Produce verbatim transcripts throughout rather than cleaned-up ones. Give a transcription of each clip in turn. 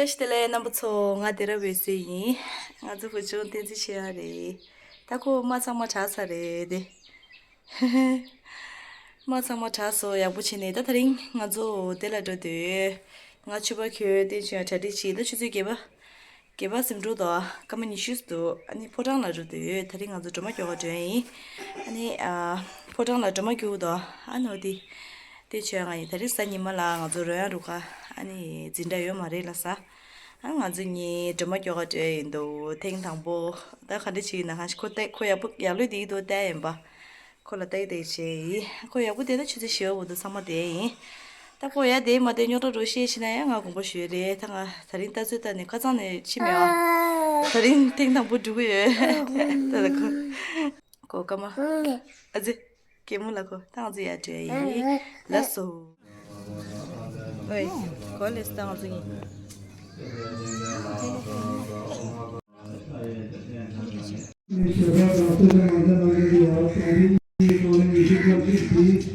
བཀྲ་ཤིས་བདེ་ལེགས་རྣམ་པ་ཚོ། ང་སྡེ་ར་འོད་ཟེར་ཡིན། ང་ཚོ་བུ་ཆུང་བསྟན་འཛིན་ཆེ་ཡ་རེད། ད་ཁོ་དམག་ཚང་མ་དྲག་ཚར་རེད་དེ། དམག་ཚང་མ་དྲག་སོང་། ཡག་པོ་བྱས་ནས། ད་དེ་རིང་ང་ཚོ་དེ་ལ་འགྲོ་འདོད། ང་ཆོས་པ་ཁྱོད་བསྟན་ཆོས་ཡང་གྲ་སྒྲིག་བྱས། ད་ཆུ་ཚོད་བརྒྱད་པ། བརྒྱད་པ་ཟིན་འགྲོ་དོ། སྐར་མ་ཉི་ཤུ་འདུག་ཨ་ནི་ཕོ་བྲང་ལ་འགྲོ་འདོད་ཡོད། དེ་རིང་ང་ཚོ་སྒྲོལ་མ་སྐྱོར་ག་འགྲོ་ཡ་ཡིན། ཨ་ནི་ཨ། ཕོ་བྲང་ལ་སྒྲོལ་མ་སྐྱོར་དོ། ཨ་ནི་འོ་དེ། དེ་བྱས་ང་ཡིན། དེ་རིང་གཟའ་ཉི་མ་ལ་ང་ཚོ་རོལ་དབྱངས་རུ་ཁག་ཨ་ནི་འཛིན་གྲྭ་ཡོད་མ་རེད་ལ་ས། ཨ་ང་ཚོ་གཉིས་སྒྲོལ་མ་སྐྱོར་ག་འགྲོ་ཡ་ཡིན་འདུག་ཐེངས་དང་པོ། ད་ག་འདྲ་བྱེད་ཡིན་ན། ཧ་ཤི་ཁོ་ལྟ་ཁོ་ཡག་པོ་ཡག་ལོས་དེ་ཡིན་འདུག་ལྟ་ཡ་ཡིན་པ། ཁོ་ལ་ལྟ་ཡི་ལྟ་ཡི་བྱས་ཡིན། ཁོ་ཡག་པོ་བསྡད་ན་ཆུ་ཚོད་བཞི་པ་བར་དུ་ཚང་མ་བསྡད་ཡིན། ད་ཁོ་ཡར་བསྡད་མ་བསྡད་རྙོག་དྲ་རོགས་བཤད་ཤེས་ན་ཡང་ང་དགོངས་པ་ཞུ་ཡ་རེད། ད་ང་ད་རིང་ལྟ་ཚོད་ལྟ་ནས་ཁ་སང་ནས་ཕྱིན་མེད་ཨ། ད་རིང་ཐེངས་དང་པོ་འགྲོ་གི་ཡོད། ད་ལ་ཁོ་ཁོ་སྐར་མ་ཨ་ཙི་གད་མོ་ལ་ཁོ་ད་ང་ཚོ་ཡར་འགྲོ་ཡ་ཡིན། ལགས་སོ། ཨོའི་གོ་ལེ་སི་ད་ང་ཚོ་ཡིན།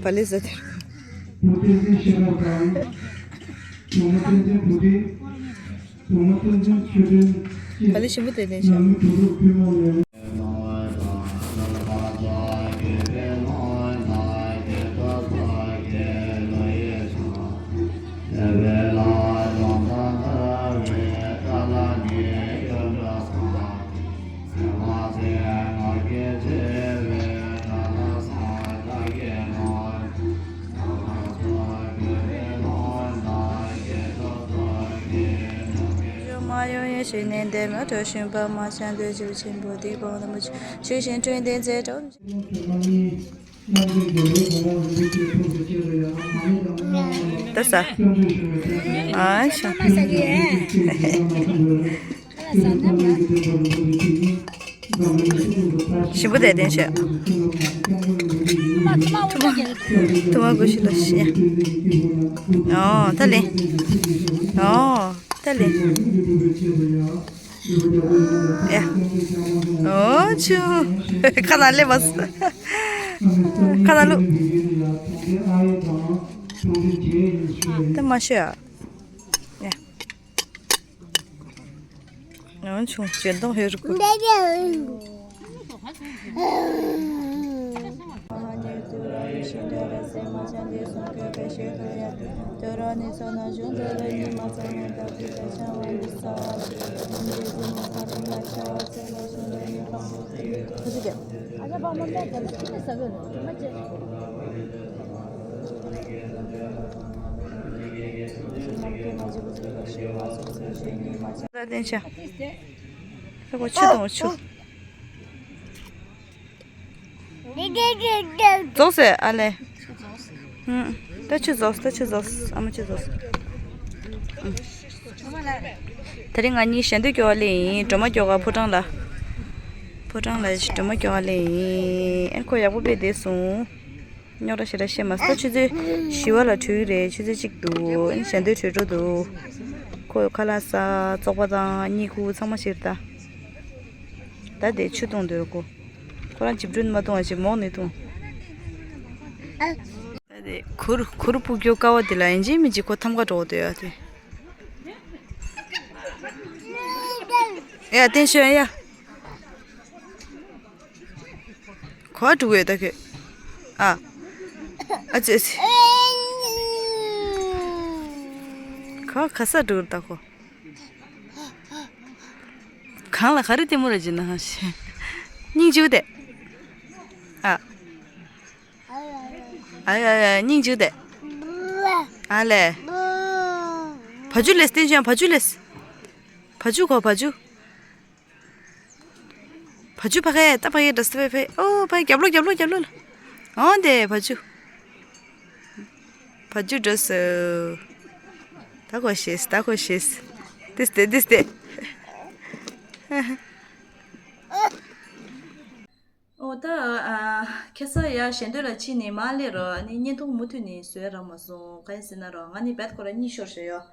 བ་ལེ་ཟ་དེར། བ་ལེ་ཞིམ་པོ་དེ་དེ་ཤ། ད་ས། ཨ་ཤ། ཞིམ་པོ་དེ་དེ་བྱས། ཐུ་མ་ཐུ་མ་གོ་ཤི་ལ་ཤི། ཨོ་ད་ལེ། ཨོ་ད་ལེ། ཨེ། ཨོ་ཆུ། ཁ་ན་ལེ་མ་སོ། ཁ་ན་ལུ། ད་མ་ཤི་ཨ། ཨེ། ཡང་ཆུང་ཅན་དང་ཧེ་རུ་ཀུ། ད་བསྟན་ཆ། ད་ཁོ་ཆུ་དང་ཆུ། རྫོགས་སེ་ཨ་ལེ། ཧུམ། ད་ཆུ་རྫོགས། ད་ཆུ་རྫོགས། ཨ་མ་ཆུ་རྫོགས། ཧུམ། དེ་རིང་ང་གཉིས་ཞལ་འདོན་སྐྱོར་བ་སླེབས་ཡིན། སྒྲོལ་མ་སྐྱོར་ག་ཕོ་བྲང་ལ། ཕོ་བྲང་ལ་སྒྲོལ་མ་སྐྱོར་ག་སླེབས་ཡིན། ཨེ་ཁོ་ཡག་པོ་དཔེ་བསྡད་སོང་། རྙོག་དྲ་ཞེ་དྲག་བཤད་མ་སོང་། ཆུ་ཚོད་བཞི་པ་ལ་གྲོལ་གི་རེད། ཆུ་ཚོད་གཅིག་འདུག་ཨེ་ཞལ་འདོན་གྲོལ་འགྲོ་འདུག་ཁོ་ཁ་ལག་ཟ། བཙོག་པ་དང་གཉིད་ཁུག་ཚང་མ་ཤེས་རེད་ད། ད་དེ་ཆུ་འཐུང་འདོད་ཁོ། ཁོ་རང་ཇིབ་སྒྲོན་མ་འཐུང་བ་ཞིག་མོག་ནས་འཐུང་། ད་དེ་གུར་གུར་སྤུ་གུ་ཀ་བ་དེ་ལ་ཡིན་གཅིག་མིན་གཅིག་ཁོ་ཐམ་ག་འགྲོ་འདོད་ཡ་དེ། ཡ་བསྟན་ཆོས་ཡ། ག་པར་འགྲོ་གི་ཡོད་ད་ཁྱོད། ཨ། ཨ་ཙི་ཨ་ཙི། ག་ག་ས་འགྲོ་གི་ད་ཁོ། གང་ལ་ག་རེ་ལྟད་མོ་རེ་བྱེད་ན་ཧ་ཤེ། སྙིང་རྗེ་པོ་དེ། ཨ། ཨ་ཡ་ཡ་སྙིང་རྗེ་པོ་དེ། ཨ་ལེ། བ་ཕྱུགས་ལེས་བསྟན་ཆོས་བ་ཕྱུགས་ལེས། བ་ཕྱུགས་གོ་བ་ཕྱུགས། བ་ཕྱུགས་ཕ་གི་ད་ཕ་གི་འགྲོ་སི་ཕེ་ཕེ། ཨོ་ཕ་གི་རྒྱབ་ལོགས་རྒྱབ་ལོགས་རྒྱབ་ལོགས་ལ། ཨོ་དེ་བ་ཕྱུགས། བ་ཕྱུགས་འགྲོ་སི། ད་གོ་ཤེས་ད་གོ་ཤེས། དེ་སྟེ་དེ་སྟེ། ཨོ་ད་ཨ། ཁ་སང་ཡར་ཞལ་འདོན་ལ་ཕྱིན་ནས་མར་སླེབས་རོགས། ཨ་ནི་བརྙན་ཐུང་མུ་མཐུད་ནས་བཟོས་རག་མ་སོང་། གང་ཡིན་ཟེར་ན་རོགས། ང་ནི་བད་ཁོ་ར་གཉིད་ཤོར་ཤག་ཡོད།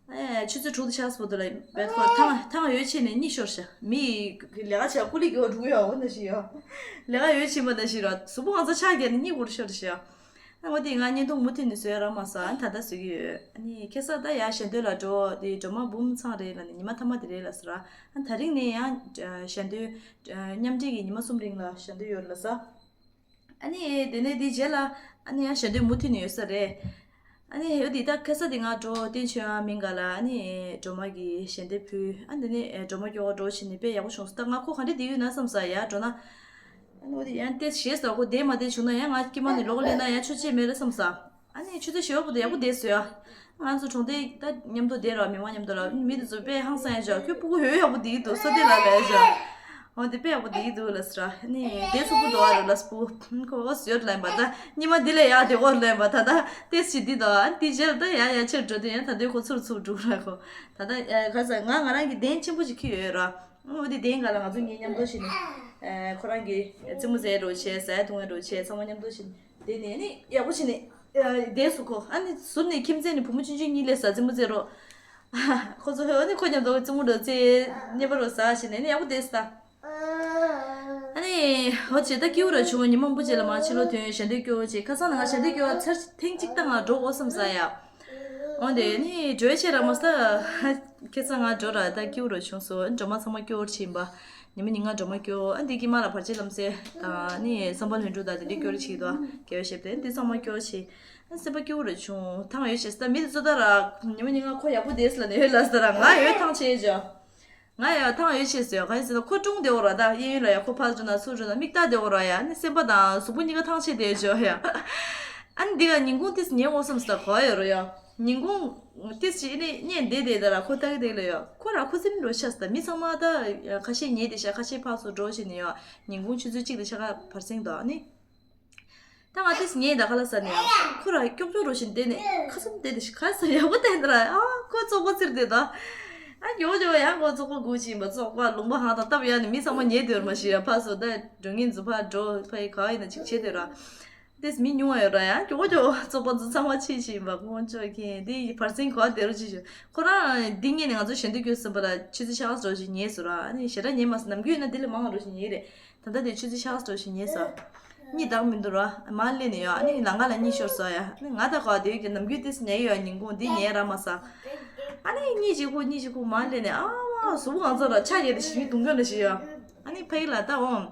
ཨེ་ཆུ་ཚོད་དྲུག་དང་ཕྱེད་ཀ་བར་དུ་ལ་བད་ཁོ་ཐང་ཐང་ཡོད་ཆེ་ནས་གཉིད་ཤོར་ཤག་མི་ལས་ཀ་བྱས་ཀུ་ལི་གི་འོ་འགྲོ་གི་ཡོད་འོ་ན་ཞིག་ཡོད། ལས་ཀ་ཡོད་ཆེ་མ་ན་ཞིག་རོགས། གཟུགས་པོ་གང་ཚ་ཆག་རྒྱག་ནས་གཉིད་ཁུག་ཤོར་ཤག་ཨ་ངོ་དེ་ང་བརྙན་ཐུང་མུ་མཐུད་ནས་བཟོས་རག་མ་སོང་། ཨ་ད་ལྟ་བཟོ་གི་ཡོད། ཨ་ནི་ཁ་སང་ད་ཡར་ཞལ་འདོན་ལ་འགྲོ། དེ་སྒྲོལ་མ་འབུམ་ཚང་རེད་ལབ་ནས། ཉི་མ་མཐའ་མ་དེ་རེད་ལབ་ཟེར། ཨ་ད་རིང་ནས་ཡང་ཞལ་འདོན་མཉམ་འབྲེལ་གྱི་ཉི་མ་གསུམ་རིང་ལ་ཞལ་འདོན་ཡོད་ལབ་ས། ཨ་ནི་དེ་ནས་དེའི་རྗེས་ལ་ཨ་ནི་ཡང་ཞལ་འདོན་མུ་མཐུད་ནས་ཡོད་ས་རེད། ཨ་ནི་འོ་དེ་ད་ཁ་སང་དེ་ང་འགྲོ་བསྟན་ཆོས་ཡང་མིན་ག་ལ། ཨ་ནི་སྒྲོལ་མ་གི་ཞལ་འདེབས་ཕུལ། ཨ་འདི་ནས་སྒྲོལ་མ་སྐྱོ་བ་འགྲོ་བྱས་ནས་དཔེ་ཡག་པོ་བྱུང་སོང་། ད་ང་ཁོ་ག་འདྲ་བསྡད་ཡོད་ན་བསམ་ས། ཡར་འགྲོ་ན། ཨ་ནི་འོ་དེ་ཡང་ཏེས་ཞེས་ཟེར། ཁོ་བསྡད་མ་བསྡད་བྱུང་ན་ཡང་ང་དཀྱིལ་མ་ནས་ལོག་སླེབས་ན་ཡང་ཆོ་ཆེ་མེད་རེད་བསམ་ས། ཨ་ནི་ཆུ་ཚོད་བཞི་པ་བར་དུ་ཡག་པོ་བསྡད་སོང་ཡ། ང་ཚོ་གྲོང་སྡེ་ད་མཉམ་དུ་བསྡད་ར། མི་མང་མཉམ་དུ་ལ་མི་དེ་ཚོ་དཔེ་ཧང་སང་ཡ་ཅོ། ཁྱོད་སྤུ་གུ་ཡོད་ཡག་པོ་བསྡད་ཀྱི་འདུག་ས་དེ་ལ་ལས་ཅོ། འོ་དེ་དཔེ་ཡག་པོ་བསྡད་ཀྱི་འདུག་ལབ་ཟེར། ཨ་ནི་བསྡད་ཚུགས་ཀྱི་འདུག་ཨ་རོ་ལབ་སྤུ། ཁོ་འོ་ཟོས་ལབ་པ། ད་ཉི་མ་འདི་ལས་ཡག་དེ་འོ་ལབ་པ། ད་ད་ཏེས་ཞིག་འདི་དང་ཨ་འདི་རྗེས་ལ་ད་ཡ་ཡ་ཆེར་འགྲོ་དུས་ཡང་ད་དུང་ཁོ་ཚུར་ཚུར་འགྲོ་ར། ཁོ་ད་ད་ག་ས་ང་ང་རང་གི་གདན་ཆེན་པོ་ཞིག་ཁྱེར་ཡོད་ར། འོ་དེ་གདན་ག་ལ་ང་ཚོ་གཉིས་མཉམ་དུ་ཞིག་ནས་ཁོ་རང་གི་རྩེད་མོ་རྩེ་རོགས་བྱས། ཟ་ཡ་འཐུང་ཡ་རོགས་བྱས། ཚང་མ་མཉམ་དུ་ཞིག་ནས། དེ་ནས་ནི་ཡག་པོ་བྱས་ནས་བསྡད་སོང་ཁོ། ཨ་ནི་ཟུར་ནས་ཁྱིམ་མཚེས་ནས་བུ་མོ་ཆུང་ཆུང་གཉིས་སླེབས་ས་རྩེད་མོ་རྩེ་རོགས། ཁོ་ཚོ་ཨ་ནི་ཁོ་མཉམ་དུ་རྩེད་མོ་རོགས་རྩེ། བསྙེན་པ་རོགས་ཟ་བྱས་ནས་ནི་ཡག་པོ་བསྡད་སོང་ད། ཨ་ནི་འོ་བྱས་ད་སྐྱིད་པོ་ར་བྱུང་། ཉི་མ་མང་པོ་རྗེས་ལ་མར་ཕྱི་ལོགས་ཐོན། ཞལ་འདོན་སྐྱོར་བྱས། ཁ་སང་ནས་ང་ཞལ་འདོན་སྐྱོར་བ་ཚར་ཐེངས་གཅིག་ད་ང་འགྲོ་དགོས་བསམ་ས་ཡ། འོ་དེ་ནི་འགྲོ་ཡ་ཆེ་ར་མ་ས། ཁ་སང་ང་འགྲོ་ར་ད་སྐྱིད་པོ་ར་བྱུང་སོང་། སྒྲོལ་མ་ཚང་མ་སྐྱོར་བྱས་ཡིན་པ། ཉི་མ་ཉིན་ང་སྒྲོལ་མ་སྐྱོར། ཨ་འདི་དཀྱིལ་མ་ལ་བར་ཆད་ལམ་སེལ་དང་ནི་བསམ་པ་ལྷུན་གྲུབ་དང་དེ་འདྲའི་སྐྱོར་བྱེད་ཀྱི་འདུག་དགེ་བའི་བཤེས་པ་དེ་འདི་ཚང་མ་སྐྱོར་བྱས། ཨ་སེམས་པ་སྐྱིད་པོ་ར་བྱུང་། ཐང་ཡོད་བྱས་ད་མི་དེ་ཚོ་ད་ར་ཉི་མ་ཉིན་ང་ཁོ་ཡག་པོ་བསྡད་སོང་ལབ་ནས་ཡོད་ལབ་ས་ར། ང་ཡོད་ཐང་ཆད་ཅོ། ང་ཡོད་ཐང་ཡོད་བྱས་སོང་། ག་ཡིན་ཟེར་ན་ཁོ་ཀྲུང་བསྡད་འོ་ར། ད་གཡས་གཡོན་ལ་ཡ་ཁོ་ཕར་འགྲོ་ན་ཚུར་འགྲོ་ན་མིག་ལྟ་བསྡད་འོ་ར་ཡ། ནི་སེམས་པ་དང་གཟུགས་པོ་གཉིས་ཀ་ཐང་ཆད་བསྡད་ཅོ་ཡ། ཨ་ནི་འདི་ག་ཉིན་གུང་ཏིས་ཉལ་འོ་བསམ་ས་གོ་ཡོད་ར་ཡ། ཉིན་གུང་ཏིས་ཅི་ནི་ཉལ་བསྡད་བསྡད་ད་ར་ཁོ་ལྟ་གི་བསྡད་ལ་ཡ། ཁོ་ར་ཁོ་སེམས་འགྲོ་ཤ་ས། མི་ཚང་མ་ད་ཁ་ཤས་ཉལ་བསྡད་ཤག་ཁ་ཤས་ཕར་ཚུར་འགྲོ་བྱས་ནས་ཡ། ཉིན་གུང་ཆུ་ཚོད་གཅིག་དང་ཕྱེད་ཀ་བར་སེང་འདུག་ཨ་ནི། ད་ང་ཏིས་ཉལ་ད་ག་ལ་ས་ནས་ཡ། ཁོ་ར་ཀྱོག་ཀྱོག་རོ་བཞིན་བསྡད་ནས་ཁ་སང་བསྡད་དེ་ཤི་ཁ་ས་ཡག་པོ་བསྡད་ད་ར། ཨ་ཁོ་བཙོག་པ་ཚིར་བསྡད་ད། ཨ་ཡོ་ཡོ་ཡང་ཁོ་བཙོག་པ་སྒུག་བྱིན་པ། བཙོག་པ་ལུང་པ་ཧང་དང་སྟབས་ཡག་ནས་མི་ཚང་མ་ཉལ་སྡོད་མ་ཤི་ཡ། ཕར་ཚུར་ད་འགྲོ་ངེས་འཛུ་ཕར་འགྲོ་ཕ་ཡི་ག་ཡིན་ན་ཅིག་བྱེད་སྡོད་ར། ཏིས་མི་ཉུང་བ་ཡོད་ར་ཡ། ཀྱོག་ཀྱོག་བཙོག་པ་འཛུ་ཚང་མ་ཕྱི་བྱིན་པ། ཁོང་ཅོ་ཁེ་དེ་བར་སེང་གོ་བསྡད་རོ་ཅི་ཞུ། ཁོ་རང་འདི་ངེས་ནས་ང་ཚོ་ཞལ་འདོན་སྐྱོར་ཟིན་པ་ལ་ཆུ་ཚོད་ཕྱེད་ཀ་ཙམ་ཞིག་ཉལ་སོང་ར། ཨ་ནི་ཞེ་དྲག་ཉལ་མ་སོང་། ནམ་རྒྱུན་ཡིན་ན་དེ་ལས་མང་བ་རོ་ཞིག་ཉལ་རེད། ད་ལྟ་དེ་ཆུ་ཚོད་ཕྱེད་ཀ་ཙམ་ཞིག་ཉལ་ས། གཉིད་འདང་མི་འདུག་ར། མར་སླེབས་ནས་ཡོད། ཨ་ནི་ལམ་ཁ་ལ་གཉིད་ཤོར་སོང་ཡ། ཨ་ནི་ང་ད་ག་དེ་གི་ནམ་རྒྱུན་དེ་ཉལ་ཡོད། ཉིན་གུང་འདི་ཉལ་ར་མ་ས། ཨ་ནི་གཉིད་ཅིག་ཁུག་གཉིད་ཅིག་ཁུག་མར་སླེབས་ནས་ཨ་མ་གཟུགས་པོ་གང་ཚ་ར་ཆ་རྒྱས་ཏེ་ཞི་མི་དུང་སྐྱོན་ལ་ཞི་ཡ། ཨ་ནི་ཕ་གི་ལ་ད་འོང་།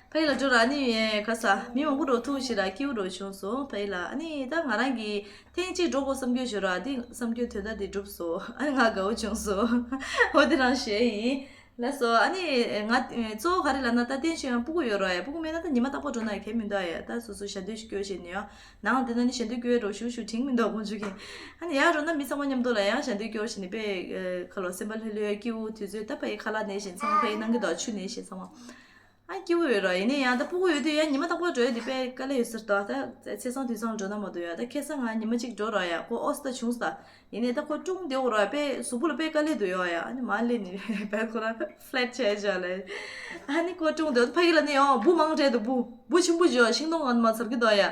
ཕ་གི་ལ་འགྲོ་ར། ཨ་ནི་ག་ས་མི་མང་པོ་འགྲོ་ཐུག་ཞིག་ར་སྐྱིད་པོ་འགྲོ་བྱུང་སོང་ཕ་གི་ལ། ཨ་ནི་ད་ང་རང་གི་ཐེངས་གཅིག་འགྲོ་དགོས་བསམ་རྒྱུ་ཞིག་ར། འདི་བསམ་རྒྱུ་དོན་དག་འདི་འགྲུབ་སོང་། ཨ་ནི་ང་དགའ་བོ་བྱུང་སོང་། འོ་དེ་རང་བཤད་ཡིན། ལགས་སོ། ཨ་ནི་ང་གཙོ་བོ་ག་རེ་ལབ་ན་ད་བསྟན་ཆོས་ཡང་སྤུ་གུ་ཡོད་ར་ཡ། སྤུ་གུ་མེད་ན་ད་ཉི་མ་རྟག་པར་འགྲོ་ན་ཡ་གལ་མི་འདུག་ཡ། ད་སོ་སོ་ཞལ་འདོན་ཞིག་སྐྱོར་བྱས་ནས་ཡ། ནང་དེ་ན་ནི་ཞལ་འདོན་སྐྱོར་རོགས་ཞུ་ཞུ་དྲན་མི་འདུག་ཁོང་ཚོ་གིས། ཨ་ནི་ཡར་འགྲོ་ན་མི་ཚང་མ་མཉམ་དུ་ལ་ཡང་ཞལ་འདོན་སྐྱོར་བྱས་ནས་དཔེ་ཁ་ལོ་སེམས་པ་ལྷོད་ལྷོད་སྐྱིད་པོ་དུས་ཚོད་ད་ཕ་ཡི་ཁ་ལག་ནས་བཞིན་ཚང་མ་ཕ་ཡི་གནང་གི་འདུག་ཆུ་ནས་བཞིན་ཚང་མ། ཨ་སྐྱིད་པོ་ཡོད་ར། ཡིན་ནའི་ཡང་ད་སྤུ་གུ་ཡོད་དུས་ཡང་ཉི་མ་རྟག་པར་འགྲོ་ཡ་དེ་དཔེ་དཀའ་ལས་ཡོད་ས་རེད་ད། ད་ཚེས་བཟང་དུས་བཟང་ལ་འགྲོ་ན་མ་གཏོགས་ཡ། ད་ཁ་སང་ང་ཉི་མ་གཅིག་འགྲོ་ར་ཡ། ཁོ་ཨོ་སི་ད་བྱུང་ས། ཡིན་ནའི་ད་ཁོ་ཀྲུང་བསྡད་འོ་ར། དཔེ་གཟུགས་པོ་ལ་དཔེ་དཀའ་ལས་འདུག་ཡོ་ཡ། ཨ་ནི་མ་སླེབས་ནི་བས་ཁོ་རང་ཕ་ལེཊ་ཆད་བཞག་ལེ། ཨ་ནི་ཁོ་ཀྲུང་བསྡད་ཕ་གི་ལ་ནི་ཡོ་འབུ་མང་དྲགས་འདུག་འབུ་འབུ་ཆེན་པོ་བྱོས། ཤིང་སྡོང་ང་མ་ཚར་གི་འདུག་ཡ།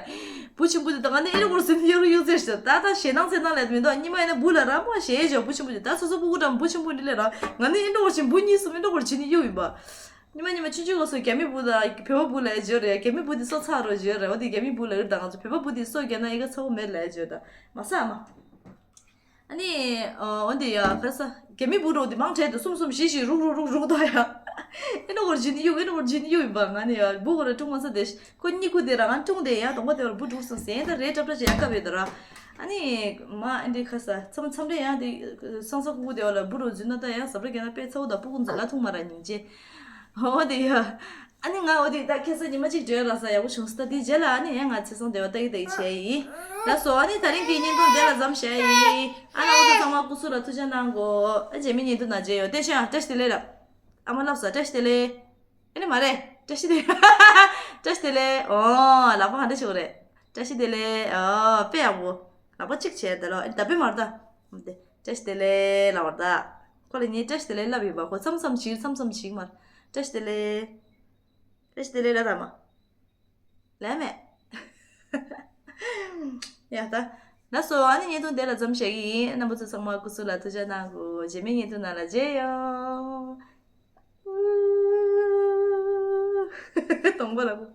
འབུ་ཆེན་པོ་དེ་ད་ང་ནི་ཨེ་འདྲ་བོར་ཟིན་གཡུག་རུ་གཡུག་ཚེ་ཞིག་ད་ད་ཞེད་སྣང་ཚེ་སྣང་ལས་མི་འདུག་ཉི་མ་ཡིན་ན་འབུ་ལ་ར་མ་ཞེད་བྱོས། འབུ་ཆེན་པོ་དེ་ད་སོ་སོ་སྤུ་གུ་འགྲམ་འབུ་ཆེན་པོ་འདི་ལས་ར་ང་ནི་ཨེ་འདྲ་བོར་ཞིང་འབུ་གཉིས་གསུམ་ཨེ་འདྲ་བོར་བྱིན་ནི་གཡུག་ཡིན་པ། ཉི་མ་ཉི་མ་ཆུང་ཆུང་སྐབས་སུ་རྒྱ་མི་བུ་དང་བོད་པ་བུ་ལབ་བརྗོད་རེད། རྒྱ་མི་བུ་དེ་སོ་ཚ་རོ་བརྗོད་རེད། འོ་དེ་རྒྱ་མི་བུ་ལབ་ཡོད་ད། ང་ཚོ་བོད་པ་བུ་དེ་སོ་རྒྱག་ན་ཨི་ཁ་ཚ་བོ་མེད་ལབ་བརྗོད་ད། མ་ས་ཨ་མ། ཨ་ནི་འོ་དེ་ཡ་ག་རེ་ཟ། རྒྱ་མི་བུ་རོ་དེ་མང་དྲགས་འདུག་གསུམ་གསུམ་བཞི་བཞི་རུག་རུག་རུག་རུག་ད་ཡ། ཨེ་འདྲ་བོར་བྱིན་ནི་གཡུག་ཨེ་འདྲ་བོར་བྱིན་ནི་གཡུག་ཡིན་པ། ང་ནི་ཡ་བུ་གོ་ར་ཀྲུང་མ་ས་དེ་ཁོ་གཉིད་ཁུག་དེ་ར་ང་ཀྲུང་དེ་ཡ་གདོང་པ་དེ་བར་བུ་འགྲུག་སོང་ཟེར་ད་རེད་ཏྲབ་ཏྲབ་ཅིག་ཡ་བཀབ་ཡོད་ད་ར། ཨ་ནི་མ་ཨེ་འདྲ་ག་རེ་ཟ་མཚམས་མཚམས་རེ་ཡང་དེ་སང་ས་ཁུག་ཁུག་དེ་བ་ལ་བུ་རོ་འཛུལ་ན་ད་ཡང་ཟབ་ར་རྒྱག་ན་དཔེ་ཚ་བོ་དང་སྤུ་གུ་ཚོ་ལ་ཐུག་མ་ར་སྙིང་རྗེ། འོ་དེ་ཡ། ཨ་ནི་ང་འོ་དེ་ད་ཁ་སང་ཉི་མ་གཅིག་འགྲོ་ཡ་རག་ས་ཡག་པོ་བྱུང་སོང་། ད་དེའི་རྗེས་ལ་ཨ་ནི་ཡང་ང་ཚེས་བཟང་བདེ་བ་ལྟ་གི་ལྟ་གི་བྱས་ཡིན། ལགས་སོ། ཨ་ནི་ད་རིང་གི་བརྙན་ཐུང་དེ་ལ་མཚམས་བཞག་ཡིན། ཨ་ལགས་འོ་ཚོ་ཚང་མ་སྐུ་གཟུགས་ལ་ཐུགས་ཅག་གནང་གོ། ཨ་རྗེས་མའི་བརྙན་ཐུང་ནང་མཇལ་ཡོང་། བསྟན་ཆོས་ཡང་བཀྲ་ཤིས་བདེ་ལེགས་ལབ། ཨ་མ་ལབ་སོང་། བཀྲ་ཤིས་བདེ་ལེགས། ཨེ་ནི་མ་རེད། བཀྲ་ཤིས་བདེ་ལེགས། བཀྲ་ཤིས་བདེ་ལེགས། ཨོ་ལག་པ་ག་འདྲ་ཞིག་རེད། བཀྲ་ཤིས་བདེ་ལེགས། ཨོ་དཔེ་ཡག་པོ། ལག་པ་གཅིག་བྱས་དེ་ལོ་ཨེ་ད་དཔེ་མ་རེད་ད། བཀྲ་ཤིས་བདེ་ལེགས་ལབ་པ་རེད་ད། ཁོ་ལ་ངས་བཀྲ་ཤིས་བདེ་ལེགས་ལབ་ཡིན་པ། ཁོ་མཚམས་མཚམས་ཞིག་མཚམས་མཚམས་ཞིག་མ་རེད། བཀྲ་ཤིས་བདེ་ལེགས། བཀྲ་ཤིས་བདེ་ལེགས་ལབ་དང་མ། ལབ་མེད། ཡ་ད། ལགས་སོ། ཨ་ནི་བརྙན་ཐུང་དེ་ལ་མཚམས་བཞག་གི་ཡིན། རྣམ་པ་ཚོ་ཚང་མ་སྐུ་གཟུགས་ལ་ཐུགས་ཅག་གནང་གོ། རྗེས་མའི་བརྙན་ཐུང་ནང་ལ་མཇལ་ཡོང་། གདོང་པ་ལ་བུ།